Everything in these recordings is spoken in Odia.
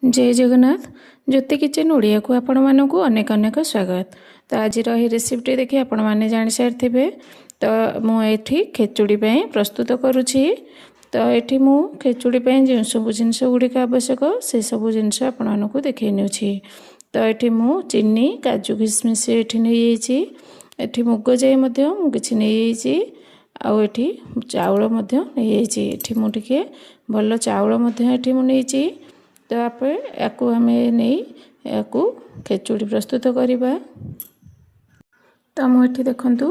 ଜୟ ଜଗନ୍ନାଥ। ଜ୍ୟୋତି କିଚେନ୍ ଓଡ଼ିଆକୁ ଆପଣମାନଙ୍କୁ ଅନେକ ଅନେକ ସ୍ୱାଗତ। ତ ଆଜିର ଏହି ରେସିପିଟି ଦେଖି ଆପଣମାନେ ଜାଣିସାରିଥିବେ। ତ ମୁଁ ଏଠି ଖେଚୁଡ଼ି ପାଇଁ ପ୍ରସ୍ତୁତ କରୁଛି। ତ ଏଠି ମୁଁ ଖେଚୁଡ଼ି ପାଇଁ ଯେଉଁ ସବୁ ଜିନିଷ ଗୁଡ଼ିକ ଆବଶ୍ୟକ, ସେସବୁ ଜିନିଷ ଆପଣମାନଙ୍କୁ ଦେଖାଇ ନେଉଛି। ତ ଏଠି ମୁଁ ଚିନି, କାଜୁ କିସମିସ୍ ଏଠି ନେଇଯାଇଛି। ଏଠି ମୁଗ ଯାଇ ମଧ୍ୟ ମୁଁ କିଛି ନେଇଯାଇଛି ଆଉ ଏଠି ଚାଉଳ ମଧ୍ୟ ନେଇଯାଇଛି। ଏଠି ମୁଁ ଟିକେ ଭଲ ଚାଉଳ ମଧ୍ୟ ଏଠି ମୁଁ ନେଇଛି। ତାପରେ ୟାକୁ ଆମେ ନେଇ ଏହାକୁ ଖେଚୁଡ଼ି ପ୍ରସ୍ତୁତ କରିବା। ତ ମୁଁ ଏଠି ଦେଖନ୍ତୁ,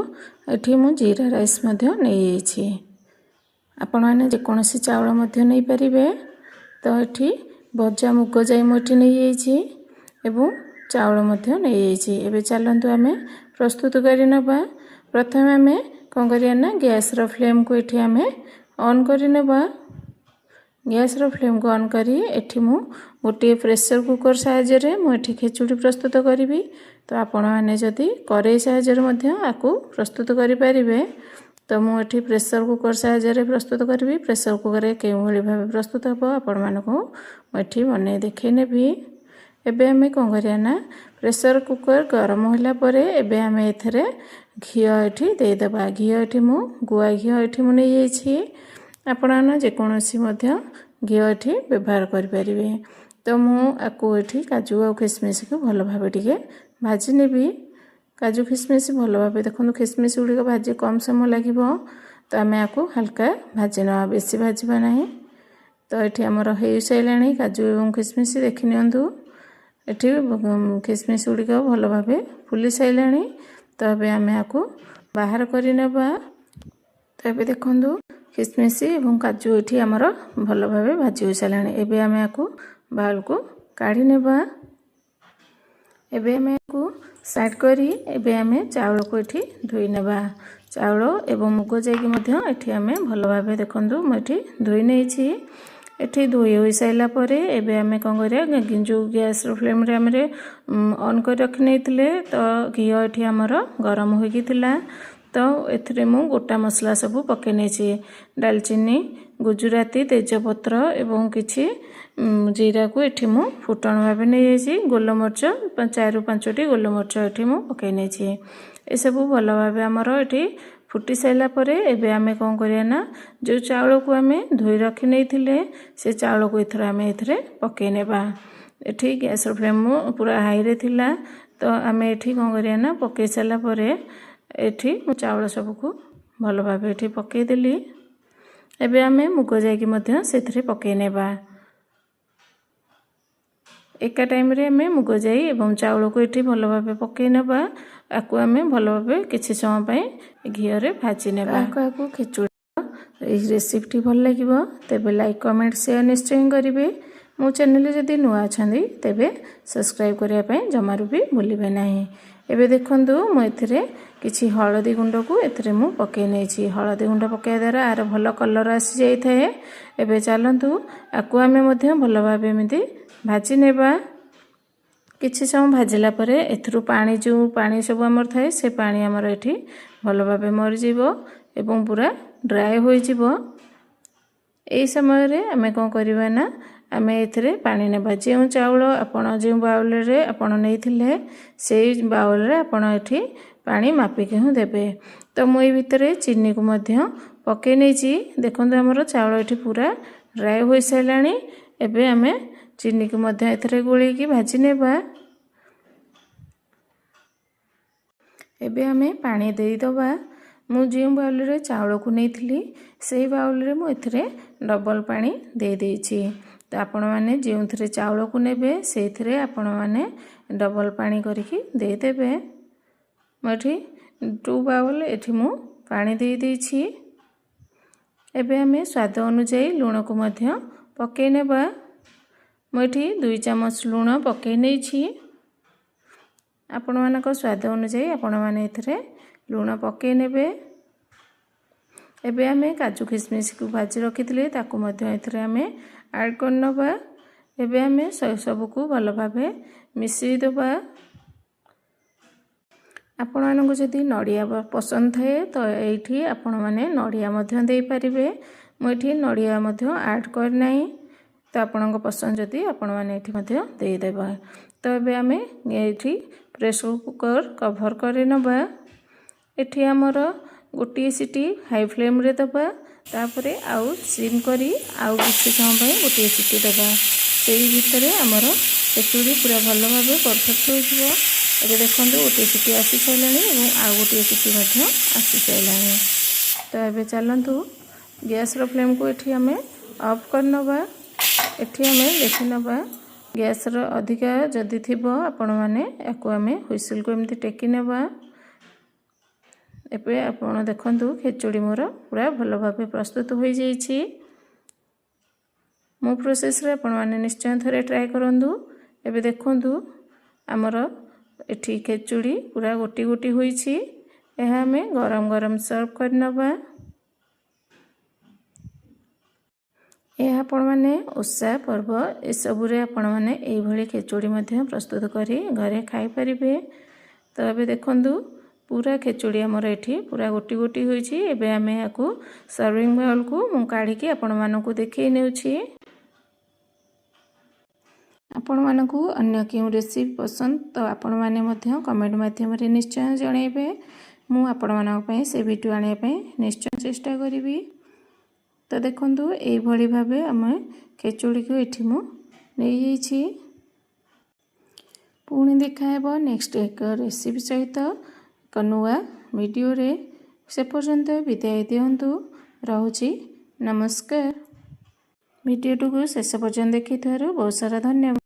ଏଠି ମୁଁ ଜିରା ରାଇସ୍ ମଧ୍ୟ ନେଇଯାଇଛି। ଆପଣମାନେ ଯେକୌଣସି ଚାଉଳ ମଧ୍ୟ ନେଇପାରିବେ। ତ ଏଠି ଭଜା ମୁଗ ଯାଇ ମୁଁ ଏଠି ନେଇଯାଇଛି ଏବଂ ଚାଉଳ ମଧ୍ୟ ନେଇଯାଇଛି। ଏବେ ଚାଲନ୍ତୁ ଆମେ ପ୍ରସ୍ତୁତ କରି ନେବା। ପ୍ରଥମେ ଆମେ କ'ଣ କରିବା ନା, ଗ୍ୟାସ୍ର ଫ୍ଲେମ୍କୁ ଏଠି ଆମେ ଅନ୍ କରିନେବା। ଗ୍ୟାସ୍ର ଫ୍ଲେମ୍କୁ ଅନ୍ କରି ଏଠି ମୁଁ ଗୋଟିଏ ପ୍ରେସର୍ କୁକର୍ ସାହାଯ୍ୟରେ ମୁଁ ଏଠି ଖେଚୁଡ଼ି ପ୍ରସ୍ତୁତ କରିବି। ତ ଆପଣମାନେ ଯଦି କରେଇ ସାହାଯ୍ୟରେ ମଧ୍ୟ ଆକୁ ପ୍ରସ୍ତୁତ କରିପାରିବେ। ତ ମୁଁ ଏଠି ପ୍ରେସର୍ କୁକର୍ ସାହାଯ୍ୟରେ ପ୍ରସ୍ତୁତ କରିବି। ପ୍ରେସର୍ କୁକର୍ରେ କେଉଁଭଳି ଭାବେ ପ୍ରସ୍ତୁତ ହେବ, ଆପଣମାନଙ୍କୁ ମୁଁ ଏଠି ବନେଇ ଦେଖାଇ ନେବି। ଏବେ ଆମେ କ'ଣ କରିବା ନା, ପ୍ରେସର୍ କୁକର୍ ଗରମ ହେଲା ପରେ ଏବେ ଆମେ ଏଥିରେ ଘିଅ ଏଠି ଦେଇଦେବା। ଘିଅ ଏଠି ମୁଁ ଗୁଆ ଘିଅ ଏଠି ମୁଁ ନେଇଯାଇଛି। ଆପଣମାନେ ଯେକୌଣସି ମଧ୍ୟ ଘିଅ ଏଠି ବ୍ୟବହାର କରିପାରିବେ। ତ ମୁଁ ଆକୁ ଏଠି କାଜୁ ଆଉ ଖିସମିସକୁ ଭଲ ଭାବେ ଟିକେ ଭାଜି ନେବି। କାଜୁ ଖିସମିସ ଭଲ ଭାବେ ଦେଖନ୍ତୁ, ଖିସମିସ ଗୁଡ଼ିକ ଭାଜି କମ୍ ସମୟ ଲାଗିବ। ତ ଆମେ ଆକୁ ହାଲକା ଭାଜି ନେବା, ବେଶୀ ଭାଜିବା ନାହିଁ। ତ ଏଠି ଆମର ହେଇସାରିଲାଣି କାଜୁ ଏବଂ ଖିସମିସ। ଦେଖି ନିଅନ୍ତୁ, ଏଠି ଖିସମିସ ଗୁଡ଼ିକ ଭଲ ଭାବେ ଫୁଲି ସାରିଲାଣି। ତ ଏବେ ଆମେ ଆକୁ ବାହାର କରିନେବା। ତ ଏବେ ଦେଖନ୍ତୁ, ଖିସମିସ ଏବଂ କାଜୁ ଏଠି ଆମର ଭଲ ଭାବେ ଭାଜି ହୋଇସାରିଲାଣି। ଏବେ ଆମେ ଆକୁ ବାଉଲକୁ କାଢ଼ି ନେବା। ଏବେ ଆମେ ଆକୁ ସାଇଡ଼୍ କରି ଏବେ ଆମେ ଚାଉଳକୁ ଏଠି ଧୋଇ ନେବା। ଚାଉଳ ଏବଂ ମୁଗ ଯାଇକି ମଧ୍ୟ ଏଠି ଆମେ ଭଲ ଭାବେ ଦେଖନ୍ତୁ, ମୁଁ ଏଠି ଧୋଇ ନେଇଛି। ଏଠି ଧୋଇ ହୋଇସାରିଲା ପରେ ଏବେ ଆମେ କ'ଣ କରିବା? ଯେଉଁ ଗ୍ୟାସ୍ର ଫ୍ଲେମ୍ରେ ଆମେ ଅନ୍ କରି ରଖି ନେଇଥିଲେ, ତ ଘିଅ ଏଠି ଆମର ଗରମ ହୋଇକି ଥିଲା। ତ ଏଥିରେ ମୁଁ ଗୋଟା ମସଲା ସବୁ ପକାଇ ନେଇଛି। ଡାଲଚିନି, ଗୁଜୁରାତି, ତେଜପତ୍ର ଏବଂ କିଛି ଜିରାକୁ ଏଠି ମୁଁ ଫୁଟଣ ଭାବେ ନେଇଯାଇଛି। ଗୋଲମରିଚ, 4ରୁ 5ଟି ଗୋଲମରିଚ ଏଠି ମୁଁ ପକାଇ ନେଇଛି। ଏସବୁ ଭଲ ଭାବେ ଆମର ଏଠି ଫୁଟି ସାରିଲା ପରେ ଏବେ ଆମେ କ'ଣ କରିବା ନା, ଯେଉଁ ଚାଉଳକୁ ଆମେ ଧୋଇ ରଖି ନେଇଥିଲେ, ସେ ଚାଉଳକୁ ଏଥର ଆମେ ଏଥିରେ ପକାଇ ନେବା। ଏଠି ଗ୍ୟାସ୍ର ଫ୍ଲେମ୍ ପୁରା ହାଇରେ ଥିଲା। ତ ଆମେ ଏଠି କ'ଣ କରିବା ନା, ପକାଇ ସାରିଲା ପରେ ଏଠି ମୁଁ ଚାଉଳ ସବୁକୁ ଭଲ ଭାବେ ଏଠି ପକାଇଦେଲି। ଏବେ ଆମେ ମୁଗ ଯାଇକି ମଧ୍ୟ ସେଥିରେ ପକାଇ ନେବା। ଏକା ଟାଇମ୍ରେ ଆମେ ମୁଗ ଯାଇ ଏବଂ ଚାଉଳକୁ ଏଠି ଭଲ ଭାବେ ପକାଇ ନେବା। ଆକୁ ଆମେ ଭଲ ଭାବେ କିଛି ସମୟ ପାଇଁ ଘିଅରେ ଭାଜି ନେବା। କାହାକୁ ଖେଚୁଡ଼ି ଏହି ରେସିପିଟି ଭଲ ଲାଗିବ, ତେବେ ଲାଇକ୍, କମେଣ୍ଟ, ସେୟାର ନିଶ୍ଚୟ କରିବେ। ମୋ ଚ୍ୟାନେଲରେ ଯଦି ନୂଆ ଅଛନ୍ତି, ତେବେ ସବସ୍କ୍ରାଇବ୍ କରିବା ପାଇଁ ଜମାରୁ ବି ଭୁଲିବେ ନାହିଁ। ଏବେ ଦେଖନ୍ତୁ, ମୁଁ ଏଥିରେ କିଛି ହଳଦୀ ଗୁଣ୍ଡକୁ ଏଥିରେ ମୁଁ ପକାଇ ନେଇଛି। ହଳଦୀ ଗୁଣ୍ଡ ପକାଇବା ଦ୍ୱାରା ଆର ଭଲ କଲର୍ ଆସିଯାଇଥାଏ। ଏବେ ଚାଲନ୍ତୁ, ଆକୁ ଆମେ ମଧ୍ୟ ଭଲ ଭାବେ ଏମିତି ଭାଜି ନେବା। କିଛି ସମୟ ଭାଜିଲା ପରେ ଏଥିରୁ ପାଣି, ଯେଉଁ ପାଣି ସବୁ ଆମର ଥାଏ, ସେ ପାଣି ଆମର ଏଠି ଭଲ ଭାବେ ମରିଯିବ ଏବଂ ପୁରା ଡ୍ରାଏ ହୋଇଯିବ। ଏହି ସମୟରେ ଆମେ କ'ଣ କରିବା ନା, ଆମେ ଏଥିରେ ପାଣି ନେବା। ଯେଉଁ ଚାଉଳ ଆପଣ ଯେଉଁ ବାଉଲରେ ଆପଣ ନେଇଥିଲେ, ସେଇ ବାଉଲରେ ଆପଣ ଏଠି ପାଣି ମାପିକି ହିଁ ଦେବେ। ତ ମୁଁ ଏଇ ଭିତରେ ଚିନିକୁ ମଧ୍ୟ ପକାଇ ନେଇଛି। ଦେଖନ୍ତୁ, ଆମର ଚାଉଳ ଏଠି ପୁରା ଡ୍ରାଏ ହୋଇସାରିଲାଣି। ଏବେ ଆମେ ଚିନିକୁ ମଧ୍ୟ ଏଥିରେ ଗୋଳେଇକି ଭାଜି ନେବା। ଏବେ ଆମେ ପାଣି ଦେଇଦେବା। ମୁଁ ଯେଉଁ ବାଉଲରେ ଚାଉଳକୁ ନେଇଥିଲି, ସେଇ ବାଉଲରେ ମୁଁ ଏଥିରେ ଡବଲ୍ ପାଣି ଦେଇଦେଇଛି। ତ ଆପଣମାନେ ଯେଉଁଥିରେ ଚାଉଳକୁ ନେବେ, ସେଇଥିରେ ଆପଣମାନେ ଡବଲ୍ ପାଣି କରିକି ଦେଇଦେବେ। ମୁଁ ଏଠି 2 ବାଉଲ୍ ଏଠି ମୁଁ ପାଣି ଦେଇଦେଇଛି। ଏବେ ଆମେ ସ୍ୱାଦ ଅନୁଯାୟୀ ଲୁଣକୁ ମଧ୍ୟ ପକାଇ ନେବା। ମୁଁ ଏଠି 2 ଚାମଚ ଲୁଣ ପକାଇ ନେଇଛି। ଆପଣମାନଙ୍କ ସ୍ୱାଦ ଅନୁଯାୟୀ ଆପଣମାନେ ଏଥିରେ ଲୁଣ ପକାଇ ନେବେ। ଏବେ ଆମେ କାଜୁ କିସମିସକୁ ଭାଜି ରଖିଥିଲେ, ତାକୁ ମଧ୍ୟ ଏଥିରେ ଆମେ ଆଡ଼୍ କରିନେବା। ଏବେ ଆମେ ସବୁକୁ ଭଲ ଭାବେ ମିଶାଇ ଦେବା। ଆପଣମାନଙ୍କୁ ଯଦି ନଡ଼ିଆ ପସନ୍ଦ ଥାଏ, ତ ଏଇଠି ଆପଣମାନେ ନଡ଼ିଆ ମଧ୍ୟ ଦେଇପାରିବେ। ମୁଁ ଏଠି ନଡ଼ିଆ ମଧ୍ୟ ଆଡ଼୍ କରିନାହିଁ। ତ ଆପଣଙ୍କ ପସନ୍ଦ ଯଦି ଆପଣମାନେ ଏଠି ମଧ୍ୟ ଦେଇଦେବା। ତ ଏବେ ଆମେ ଏଇଠି ପ୍ରେସର କୁକର୍ କଭର୍ କରିନେବା। ଏଠି ଆମର ଗୋଟିଏ ସିଟି ହାଇ ଫ୍ଲେମ୍ରେ ଦେବା, ତାପରେ ଆଉ ସିମ୍ କରି ଆଉ କିଛି ସମୟ ପାଇଁ ଗୋଟିଏ ସିଟି ଦେବା। ସେଇ ଭିତରେ ଆମର ଖେଚୁଡ଼ି ପୁରା ଭଲ ଭାବେ ପରଫେକ୍ଟ ହୋଇଯିବ। ଏବେ ଦେଖନ୍ତୁ, ଗୋଟିଏ ସିଟି ଆସି ସାରିଲାଣି ଏବଂ ଆଉ ଗୋଟିଏ ସିଟି ମଧ୍ୟ ଆସି ସାରିଲାଣି। ତ ଏବେ ଚାଲନ୍ତୁ, ଗ୍ୟାସ୍ର ଫ୍ଲେମ୍କୁ ଏଠି ଆମେ ଅଫ୍ କରିନେବା। ଏଠି ଆମେ ଦେଖିନେବା, ଗ୍ୟାସ୍ର ଅଧିକା ଯଦି ଥିବ ଆପଣମାନେ ୟାକୁ ଆମେ ହୁଇସିଲ୍କୁ ଏମିତି ଟେକି ନେବା। ଏବେ ଆପଣ ଦେଖନ୍ତୁ, ଖେଚୁଡ଼ି ମୋର ପୁରା ଭଲ ଭାବେ ପ୍ରସ୍ତୁତ ହୋଇଯାଇଛି। ମୋ ପ୍ରୋସେସ୍ରେ ଆପଣମାନେ ନିଶ୍ଚୟ ଥରେ ଟ୍ରାଏ କରନ୍ତୁ। ଏବେ ଦେଖନ୍ତୁ, ଆମର ଏଠି ଖେଚୁଡ଼ି ପୁରା ଗୋଟି ଗୋଟି ହୋଇଛି। ଏହା ଆମେ ଗରମ ଗରମ ସର୍ଭ କରିନେବା। ଏହା ଆପଣମାନେ ଓଷା ପର୍ବ ଏସବୁରେ ଆପଣମାନେ ଏଇଭଳି ଖେଚୁଡ଼ି ମଧ୍ୟ ପ୍ରସ୍ତୁତ କରି ଘରେ ଖାଇପାରିବେ। ତ ଏବେ ଦେଖନ୍ତୁ, ପୁରା ଖେଚୁଡ଼ି ଆମର ଏଠି ପୁରା ଗୋଟି ଗୋଟି ହୋଇଛି। ଏବେ ଆମେ ଏହାକୁ ସର୍ଭିଂ ବାଉଲ୍କୁ ମୁଁ କାଢ଼ିକି ଆପଣମାନଙ୍କୁ ଦେଖାଇ ନେଉଛି। ଆପଣମାନଙ୍କୁ ଅନ୍ୟ କେଉଁ ରେସିପି ପସନ୍ଦ, ତ ଆପଣମାନେ ମଧ୍ୟ କମେଣ୍ଟ ମାଧ୍ୟମରେ ନିଶ୍ଚୟ ଜଣାଇବେ। ମୁଁ ଆପଣମାନଙ୍କ ପାଇଁ ସେ ଭିଡ଼ିଓ ଆଣିବା ପାଇଁ ନିଶ୍ଚୟ ଚେଷ୍ଟା କରିବି। ତ ଦେଖନ୍ତୁ, ଏଇଭଳି ଭାବେ ଆମେ ଖେଚୁଡ଼ିକୁ ଏଠି ମୁଁ ନେଇଯାଇଛି। ପୁଣି ଦେଖାହେବ ନେକ୍ସଟ ଏକ ରେସିପି ସହିତ ଏକ ନୂଆ ଭିଡ଼ିଓରେ। ସେ ପର୍ଯ୍ୟନ୍ତ ବିଦାୟ ଦିଅନ୍ତୁ, ରହୁଛି, ନମସ୍କାର। ଭିଡ଼ିଓଟିକୁ ଶେଷ ପର୍ଯ୍ୟନ୍ତ ଦେଖିଥିବାରୁ ବହୁତ ସାରା ଧନ୍ୟବାଦ।